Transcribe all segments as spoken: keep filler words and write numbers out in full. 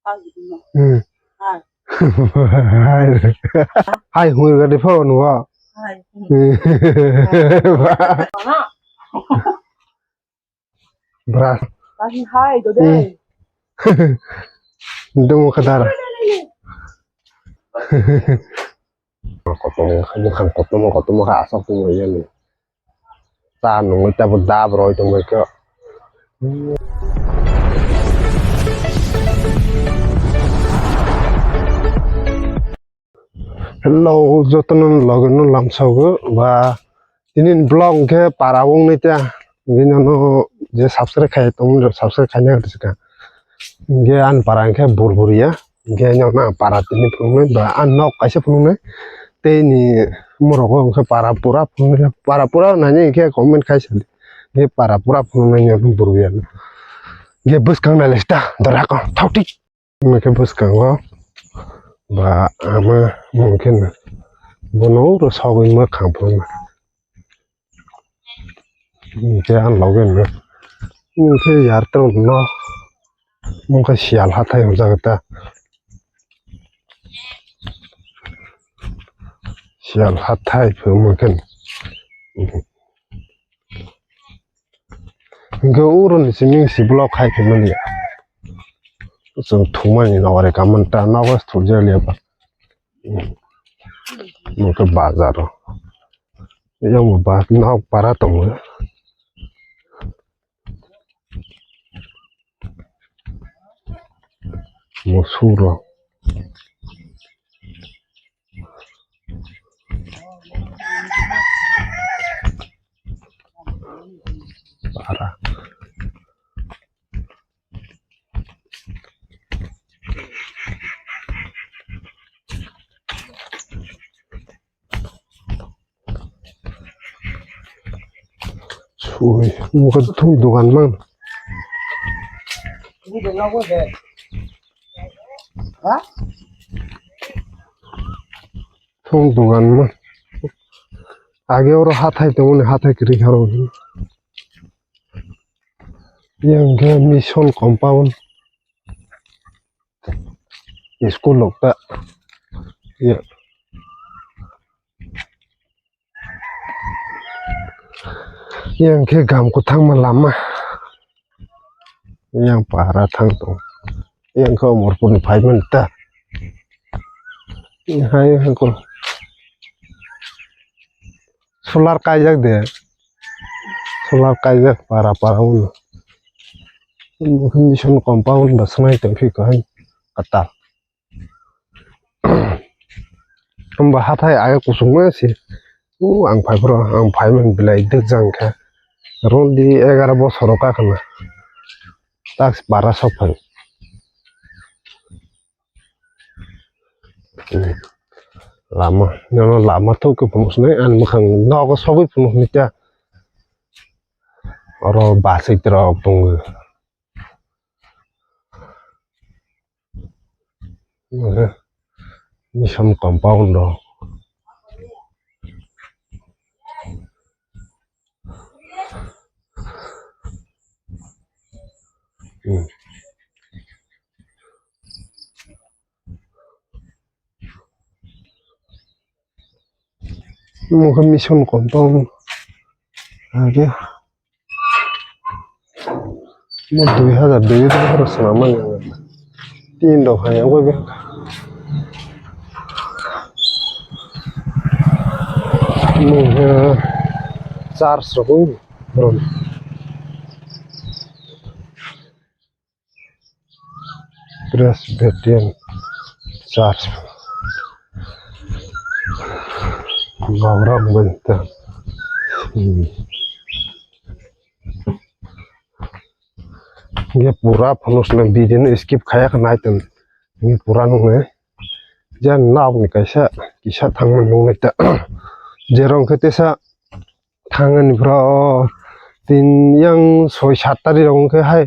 Hmm. Hai. Hai, hwnwi gadi phone wo. Hai. Bra. Hai, today. Dum kadar. Kotomo, kotomo, kotomo, kotomo, asok tongmani. Ta nungwi tabo dab roi tongbai khe. Hello, jotono loge no lamsogo ba tini vlog khe para wng nai ta. Bini no je subscribe khai tong subscribe khai nai ta. Ge an para khe bur bur ya. Ge no na para tini phunung nai ba an nok kaisa phunung nai. Tei ni morogo hwnkhe para pura phunukya, para pura nainai hwnkhe comment khai sadi. Hwnkhe para pura phunuknai ni bwrwi ano. Hwnkhe bwskang nailai sita dora ko thokti. Hwnkhe bwskango ba ama hwnkhe bono uro sogwi ma khang phunukma. Hwnkhe ang loge no. Hwnkhe yarwng no. Hwnkhe siyal hathai hwnjak ta. Siyal hathai phwrwngma khe. Hwnkhe uro ni simi si block hai khe manya. Chwng thumani nokre kaman ta nogo thumjak liya ba. Hwnkhe bazar o. Yang bo ba nok para tongo. Musuk rok. Para. Sui, mukha thung dugan mang. Thung dugan mang. Age oro hathai tongmani, hathai kwrwi kha oro. Yang khe mission compound. School rok ta. Ya. Yang khe gam kwthangma lama. Yang para thang tong. Yang khe Omorpur ni phai man ta. Hai hai ko. Solar kaijak de. Solar kaijak para para ulo. Mission compound ba swnai tongphi kahai kwtal. Hwnba hathai age kusungma se. O ang phai phuru ang phai man belai dwk jang kha. Rondi egaro bosor o kakhwna. Tak bara sok phai. Lama, nono lama thok khe phunuk sinai, ani mwkhang nogo sogwi phunuk sinai ta. Oro bus rok tongo. Mission compound rok. Hmm. Omo khe mission compound. Age. Mo dui hazar dui hazar swnam mani ang. Tin rok hai abo be. Mo khe church rok oi borok. Presbyterian Church. Gabra bwntang. Hmm. Ge pura phunuk swnam video no skip khaya khe nai tong. Ge pura nung ne. Ja nok ni kaisa kisa thangma nung nai ta. Jerong khe tesa thangani bro. Tin yang soi sat tari rong khe hai.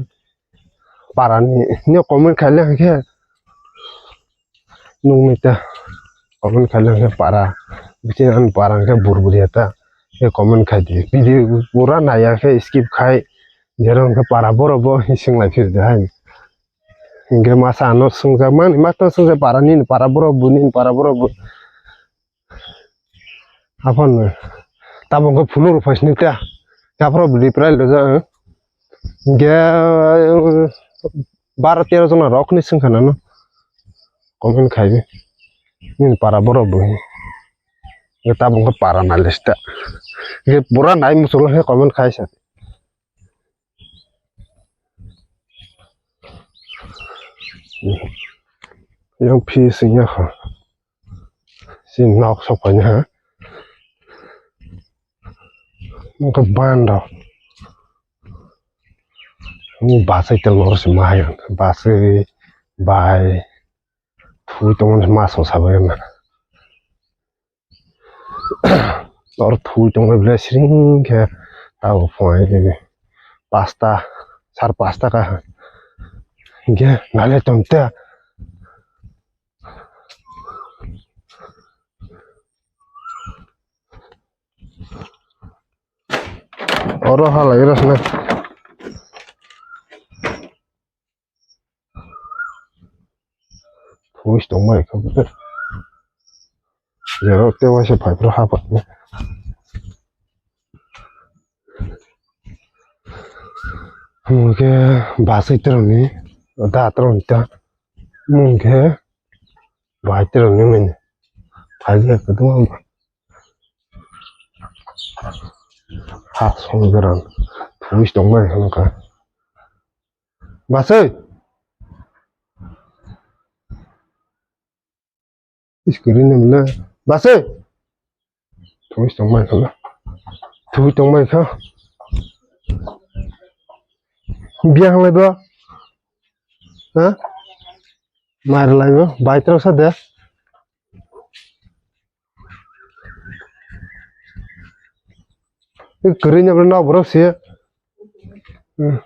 Parani nio comment khaile hwnkhe nungni ta comment khaile hwnkhe para bichini ani para hwnkhe bur buriya ta khe comment khai di video pura naiya khe skip khai jero hwnkhe para borok bo hising lai phir de hai Hingke masa ano swngjak mani, masa swngjak para nini para borok bo, nini para borok bo. Aphano tabok khe phunuk rok phaisini ta, taphoro bwrwi prai lojak ang. Hingke baro tero jona rok hinui swngkha nano, comment khaiwi nini para borok bo hinui. Hingke tabok khe para nailai sita, hingke pura nai muchunglo khe comment khaisa. Yang phi sing ya kha. Si nok sok phai ha. Nokha ban rok. Ni basai tel noro si ma yang. Basai bai. Thui tong ma so sabai na. Oro thui tongbai ble siring khe tabo phunai nini pasta, sar pasta ka hingke nale tongte. Oro halai rosna. Police tongbai kha bo. Jero te waisa phai phro ha phatni. Mungke basai teroni, da teroni ta. Mungke bai teroni mene. Phai je kedua. Ha song beran. Police tongbai kha. Basai. Iskiri ni bole. Basai. Thui tongmai kha. Thui tongmai kha. Biya hanglai ba. Ha? Mar lai ba. Bai tro sa de. Iskiri ni bole na borok se. Hmm.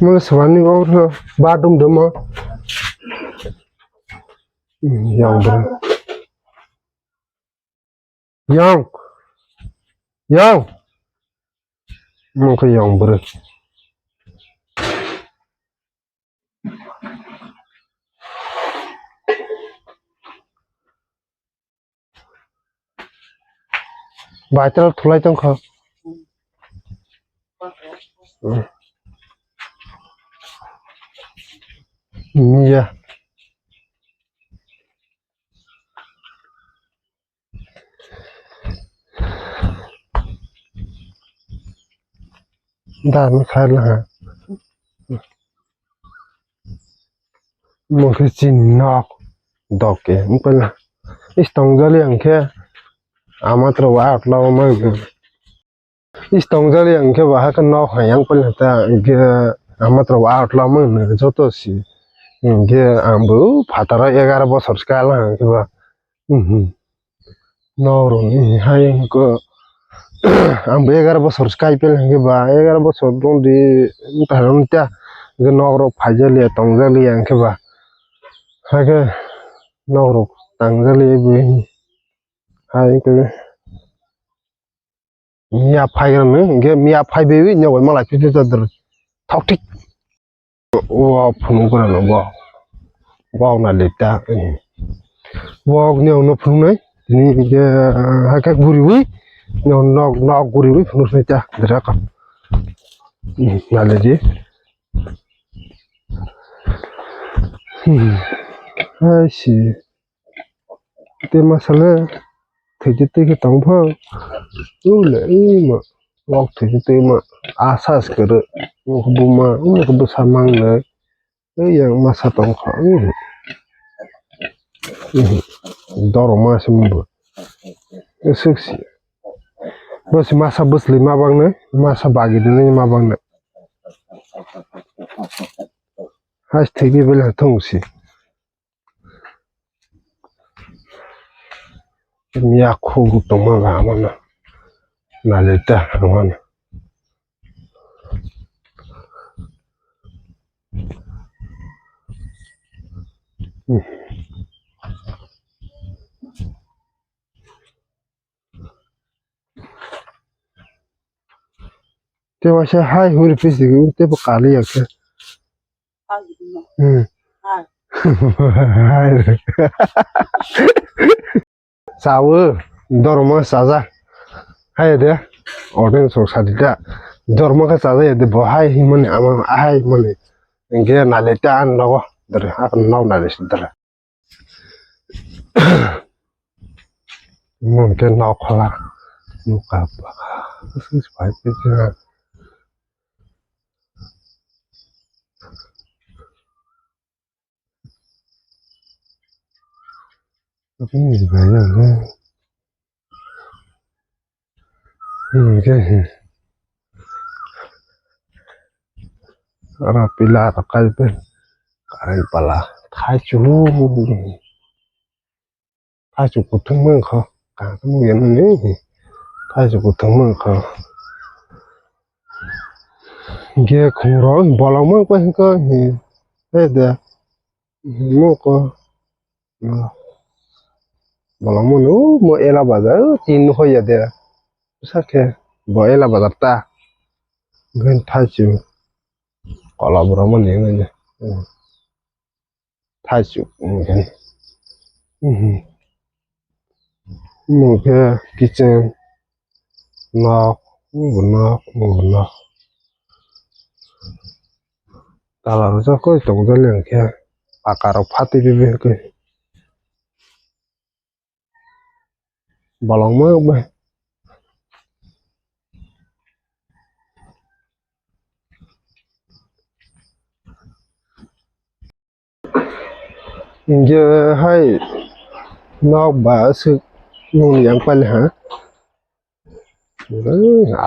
Mula swani oro bathroom demo. Yang bro. Yang. Yang. Mungkin yang bro. Bai tela thulai tongkha. Miya. Dan khaila ha. Mungkhe chini nok doke wngpala. Is tongjali ang khe amatro wa atla o mang. Is tongjali ang khe bahai khe nok hai yang pala ta hingkhe amatro wa atla o mang joto si. Hingkhe ang bo phataro egaroh bosor se kala hingkhe ba. Mhm. Norok ni hai hingkhe ang bo egaroh bosor se kai pela hingkhe ba egaroh bosor tong di wngtang ta hingkhe nok rok phaijaliya tongjaliya hingkhe ba. Haikhe nok rok tangjaliya bo hai hingkhe miya phai rwng hingkhe miya phai bai wi nok bai malai phi phi ta dwrwi thok thik. Wok phunuk rwno wok. Wok na leta. Wok ni ono phunuknai. Tini je, ah, hakhe guriwi. Nok, nok guriwi phunuknai ta. Dera ka. Hmm, na leji. Hmm. Hai si. Tei masa le thwitwi twi khe tong pho. Ule ima wok thwitwi twi ma asas kwrwi. Buma bwsa mang le yang masa tong kha. Doro ma se mung bo. Swk si. Bo se masa bwsli ma bang nai, masa bagi de nai ma bang nai. Has thwitwi bele thong si. Miya khuk tongma ba amana. Nalita amana. Waisa hai huri pisi tebo kali ya khe. Hmm. Hai. Chawo, dorma chaja. Hai de, audience rok sadi da. Dorma khe chaja ya de, bo hai himani ama hai mani. Inge nale ta an logo. Dere, ak nau nale si dere. Mungkin nau khola. Nuka baka. Sis pai pisi. Tapi ni bayar ni. Ini ke. Ara pila rakai pe. Karai pala. Thai chu. Thaichuk kuthwng mankha, kaham ya nini? Thaichuk kuthwng mankha. Ge khungrok bolong mankha hinkha hi. He de. Moko. Bolong mano mo ela bazar tin hoya de. Sakhe bo ela bazar ta. Gen thaichuk. Kola borok mani ngai. Thaichuk wngkhe. Omo khe kitchen nok, omo bo nok, omo bo nok. Tala rwjak khe tongjakle hwnkhe paka rok phatwi rwdi hwnkhe. Bolong ma bai. Hinkhe hai nok ba aswk nukni yang pailai ha.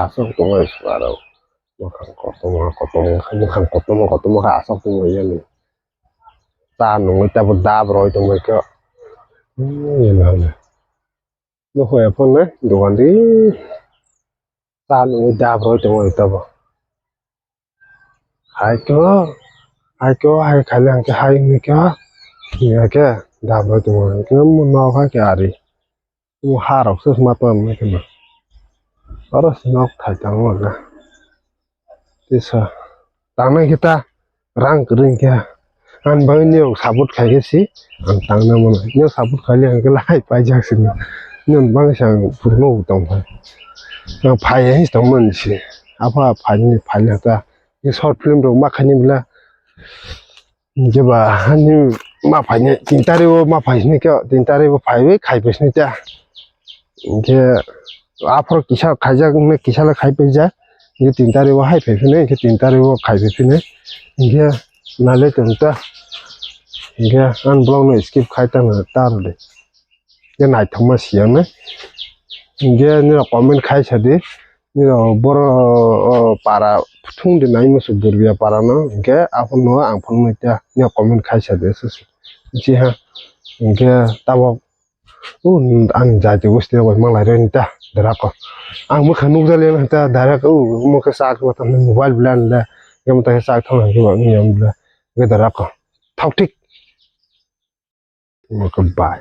Aswk tongo sukarok. Mwkhang kotorma kotorma khe, mwkhang kotorma kotorma khe aswk tongmani yani. Ta nungwi tabuk dab rwi tongmani khe. Nukho ephano dogan di. Ta nungwi dab rwi tongmani tabuk. Hai khe, hai khe, hai khaile hwnkhe hai wngwi khe, hiya khe dab rwi tongmani khe, nok hai khe ari. O ha rok se ma tong nai kheno. Oro se nok thai tang o na. Tisa. Tang nai khe ta rang kwrwi khe. Ang bang ni rok support khai khe si. Ang tang na mano. Ni support khai le ang khe lai pai jak si. Ni bang sa ang phuru no tong phai. Ang phai hai tong man si. Apa phai ni phai le ta. Ni short film rok ma khai ni bla. Jeba hani ma phaini tin tarikh o ma phaisini khe tin tarikh o phaiwi khai phaisini ta. Hinkhe aphuru kisa khaijak wngkhe kisa le khai paijak. Hinkhe tin tarikh o hai phaiphino hinkhe tin tarikh o khai phaiphino. Hinkhe nale tong ta. Hinkhe ang vlog no skip khai tangma ta rwdi. Khe naithokma siyaknai. Hinkhe nini comment khai sadi. Nini boro, o, para thung de nai musu Burbiya para no. Hinkhe aphuru no ang phone mai ta. Nini comment khai sadi susu. Jiha. Hinkhe tabok, o, ang jati gusti rok bai manglai rani ta. Direct ko. Ang mwkha nukjali ta direct, o, mwkha sak mata mobile bela nda. Yang mata sak thang nang kiba niyam bela. Hinkhe direct ko. Thok thik. Omo khe bai.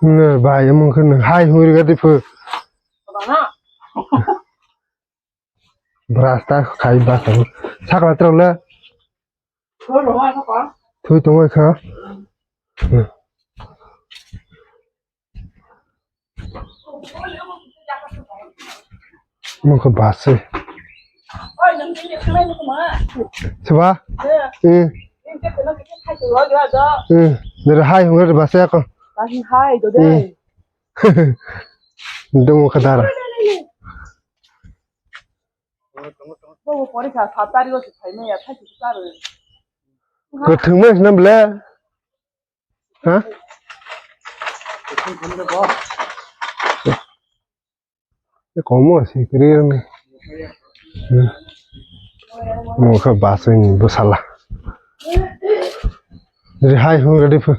Nw bai, omo khe nw hai hwnwi rwgadi pho. Brush ta khai ba khai. Sakla trok le. Thui tongwi kha. Mungkha baswi. Siba? Eh. Eh. Dere hai hungre baswi ako. Hai do de. Dum kha dara. Bo porikha sat tarikh o se phaimaya, thai se charo. Kwthwngma se na bwle? Ha? Komo se kwrwi rwngni. Mo kha baswi ni bwsala. Rihai hung ready phu.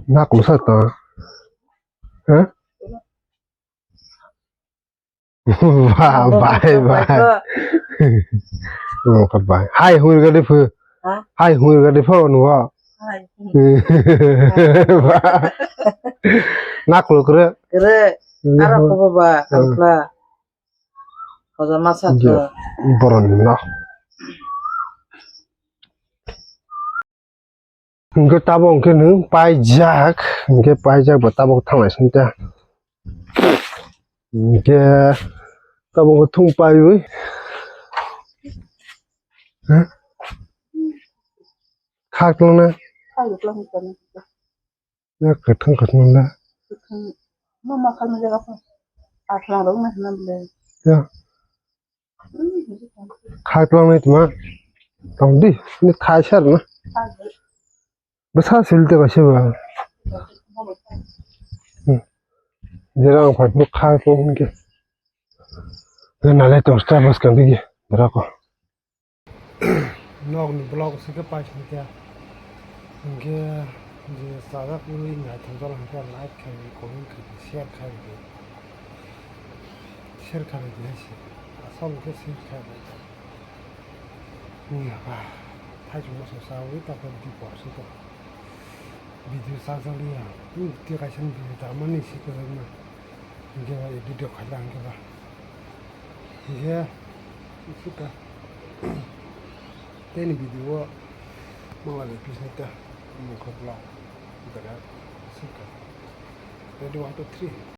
Nak lusa to. Ha? Ba, bai, bai. Oh, ka bai. Hai, hui, gadi phu. Ha? Hai hwnwi gadi pho nugo. Hai. Naklo kre. Kre. Aro ko baba, hmm, angkla. Hoja masa to. Boroni no. Hingke tabok hingke nwng paijak, hingke paijak bo tabok thanglai sing ta. Hingke tabok thung paiwi. Khak tongo na. Ya, kwthang kwthang na. Kwthang. Mama khalma jaga pho. Akhlang rok na hwnna bole. Ya. Khai plwng nai tma. Tong di, ni khai sar na. Bwsa sil te kaisa ba. Hmm. Jera ang phai phuru khai plwng hwn khe. Nalai tong sta bwskang digi, berako. Nok ni vlog se khe paising khe. Hingkhe je chajak uri naithok jala hingkhe like khai di, comment khai di, share khai di. Share khai di hai se. Asol hingkhe share khai di. Ni ba, thai chuma so sa uri ta ko di por se to. Video chajak liya. Ni ti kaisa ni video ta mani si ko na. Hingke ba, video khaila hingke ba. Hingke, suka. Teni video o mangla le pisne ta mungkha vlog. Bera, suka. Ready, one, two, three.